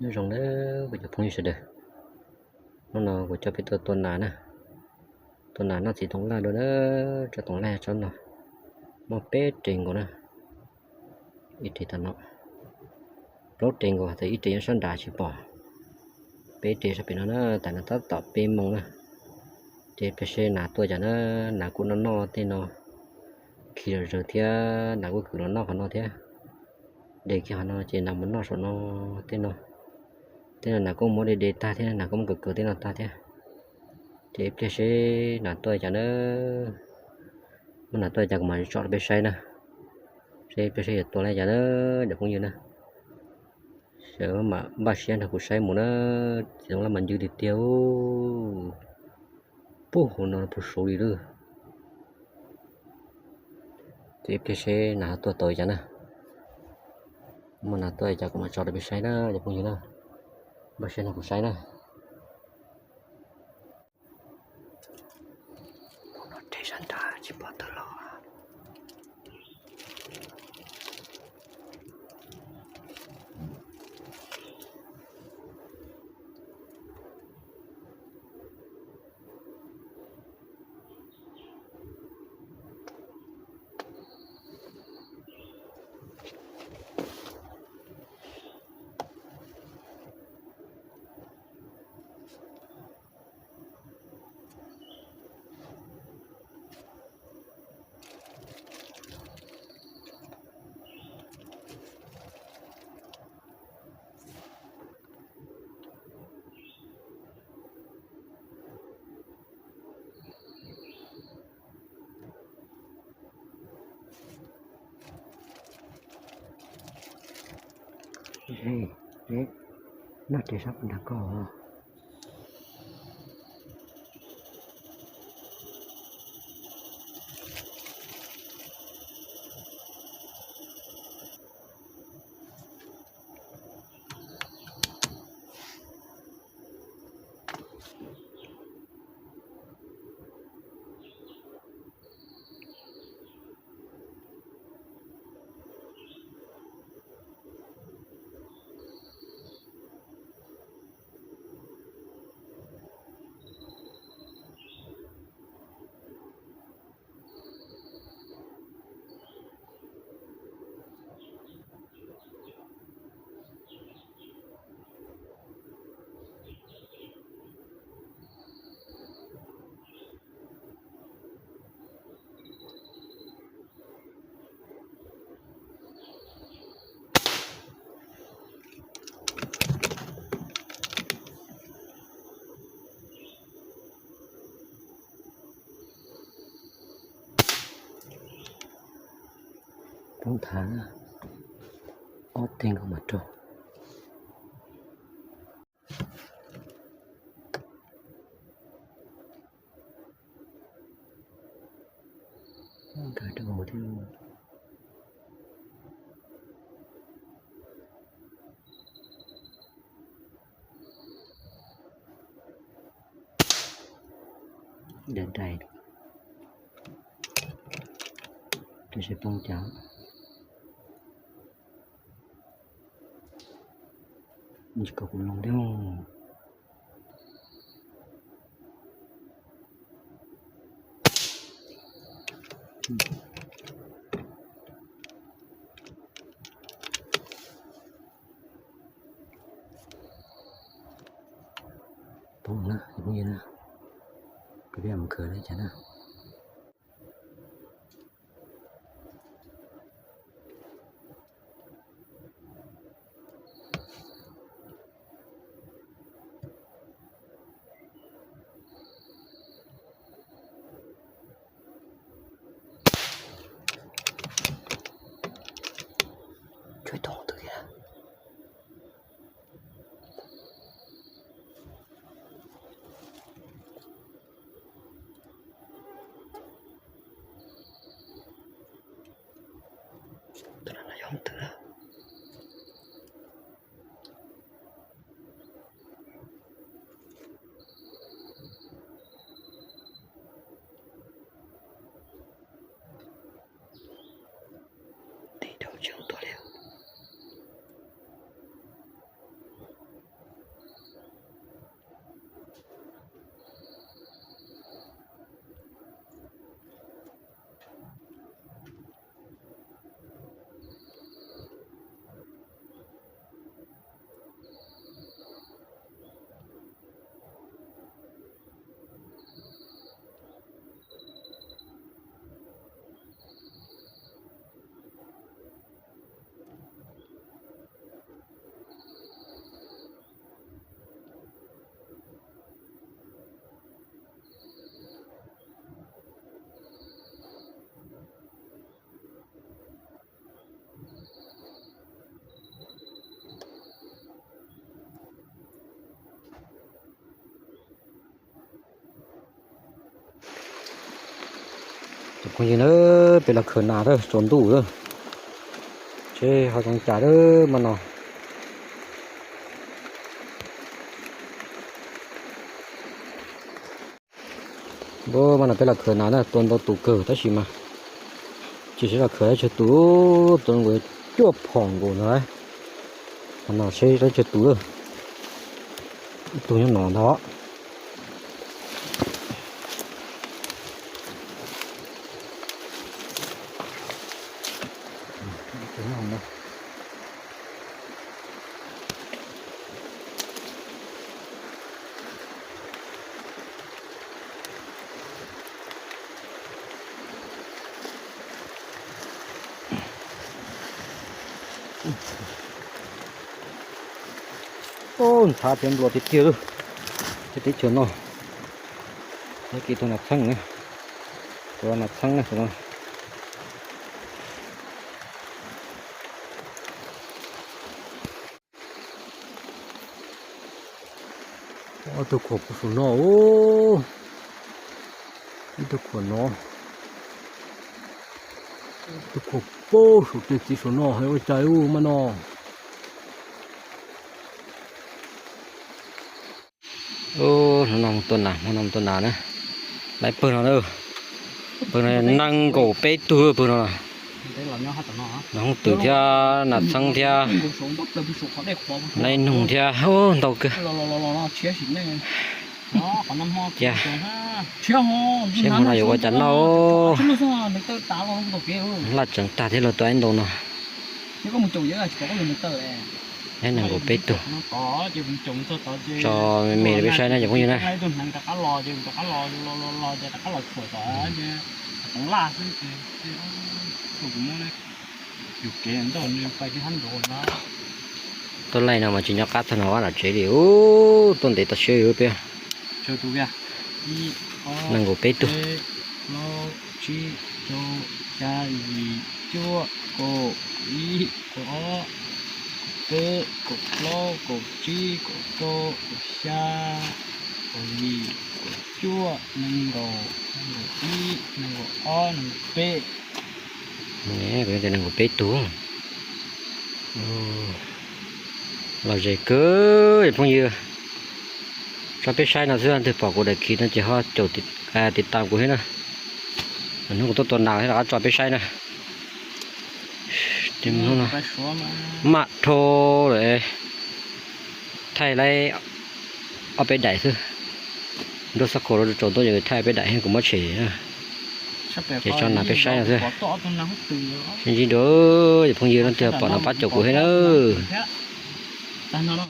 Nyob zoo na kuv cov phooj ywg sawv daws, hnub no kuv coj peb tuaj tua nas na, tua nas noj txiv toov laj dua na. Tsob toov laj tsob no muaj peb res nkaus na, ib res tom no, plaub res nkaus, hos ib res nyob sab nrad tsis pom, peb res sab pem no na. Tam no tab tom peb moos na, ces pliag seb nas tuaj cas na. Nas kuj noj noj tej no, khi zom zaws thiab, nas kuj kwv los noj qhov no thiab. De kiag qhov no ces nas mus noj saum no, tej no, tej no nas kuj muab de de tag thiab, nas kuj muab kaw kaw tej no tag thiab. Ces ib pliag seb nas tuaj cas na, muaj nas tuaj cas kuv mam tso rau peb saib na, seb ib pliag seb yuav tua li cas na cov phooj ywg na. Sawv mam npaj siab nrog kuv saib mus na, txiv toov laj mas ncw tiag tiag, puag hauv no puag saud li lawm. Ces ib pliag seb nas tuaj tau cas na, muaj nas tuaj cas kuv mam tso rau peb saib na cov phooj ywg na, npaj siab nrog kuv saib na. Tus no reg sab nrad tsis pom tawm los. Noj res sab puag nrad ko. Poob thav, ob teg nkaus mas raug. Nkag rau hauv thiab. Dai dai, rau seb poob cas. Tsis kom kuv loo thiab. Poob na, peb mus khaws li cas na. Tshuav ib tug twg thiab. Tus no yog twg lawm? Tib dhau tsis tuaj li. Phooj ywg na, peb los khaws nas lawm, tsaus ntuj lawm, seb ho zoo cas lawm mas no. Mas no peb los khaws nas na, tua ntau tus kawg tab sis mas tsis sib los khaws, tsawg tus, tua nkaus cuaj phom nkaus ntag. Mas no seb tsawg tus lawm, ib tug nyob no ntag. Ntxhab thiab nplua tiag tiag lawm. Tej teb chaws no, tag kis tua nas txheeb na, tua nas txheeb na. Ob tug khuam puag saum no, ib tug khuam no, ib tug khuam puag saum tej txiv saum no, hais ua cas ua mas no. Hnub no mus tua nas, hnub no mus tua nas na. Lawv pawg no, pawg no nees nkaum peb tug pawg no. Nas hooj twm thiab nas txheeb thiab, nas ib noog thiab, ntau kawg. Cia seb hmo no yuav ua cas noj. Laj tseem tag thiab, luag tua ib ntau no. Nees nkaum peb tug. Tso me me rau peb saib na cov phooj ywg na. Tuaj laij no mas tsis nyob qab txog no vaj no tsev li, tuaj ntev tag siab li peb. Nees nkaum peb tug. Plaub, tsib, rau, xya, yim, cuaj, kaum ib, kaum ob, kaum peb, kaum plaub, kaum tsib, kaum rau, kaum xya, kaum yim, kaum cuaj, nees nkaum, nees nkaum ib, nees nkaum ob, nees nkaum peb. Nees nkaum peb tug. Lom zem kawg phooj ywg. Tso peb saib no xwb, leej twg pom kuv daim khiv no ces ho caum tiv tas kuv thiab na. Hnub kuv tuaj tua nas thiab rov qab tso peb saib na. Maj dhau lawm, thaij laib ob peb daim xwb. Nruab xab khaum rau tsaus ntuj ces thaij peb daim kuv muab tshem. Ces tso nas peb saib no xwb. Sib ntsib dua, phooj ywg leej twg pom no pab caum kuv thiab na.